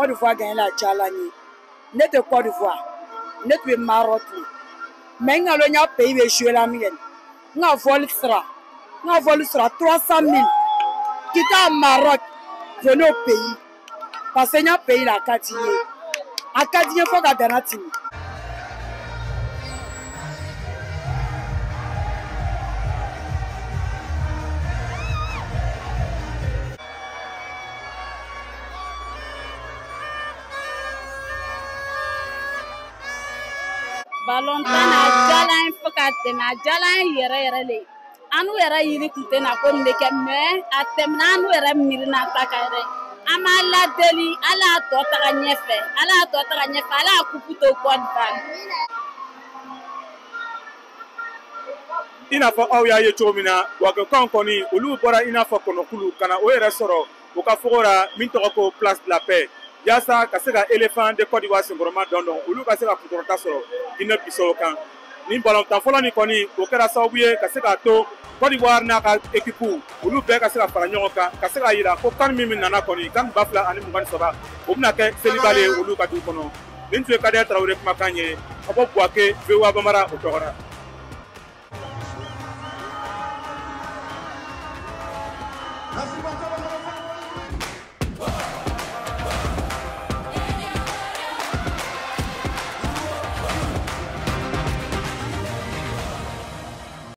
Côte d'Ivoire gagné la diyala n ye. Ne tɛ Côte d'Ivoire, ne tun bɛ Maroc le. Mais n ka lɔn n ya pays bɛ jouer la min kɛ, n ka vol sara, n ka vol sara 300 000. Quitter Maroc, venez au pays. Parce que n ya pays la a ka di n ye. A ka di n ye fo ka danna tɛmɛ. Balontan na a diyala an ye fo ka tɛmɛ, a diyala an ye yɛrɛ yɛrɛ le. An n'u yɛrɛ yiri tun tɛ na ko nin bɛ kɛ, mais a tɛmɛna an n'u yɛrɛ miirina ta kan yɛrɛ. An b'a ladeli, Ala y'a tɔ taga ɲɛfɛ, Ala y'a tɔ taga ɲɛfɛ, Ala y'a kupu to Côte d'Ivoire. I n'a fɔ aw y'a ye cogo min na, Buwakɛkaw kɔni olu bɔra i n'a fɔ kɔnɔkulu ka na o yɛrɛ sɔrɔ u ka fogo la min tɔgɔ ko Place de la Paix, yaasa ka se ka Éléphant de Côte d'Ivoire senkɔrɔma dɔn dɔn, olu ka se ka kunkɔrɔta sɔrɔ Guinée Bissau kan. Nin balontan fɔlɔ nin kɔni o kɛra sababu ye ka se k'a to Côte d'Ivoire n'a ka équipe olu bɛɛ ka se ka fara ɲɔgɔn kan, ka se k'a yira ko CAN min nana kɔni, CAN 2023, o bɛna kɛ selibali ye olu ka du kɔnɔ. Nin tun ye Kadɛ Tarawele kumakan ye ka bɔ Buwake, VOA Bambara o tɔgɔ la.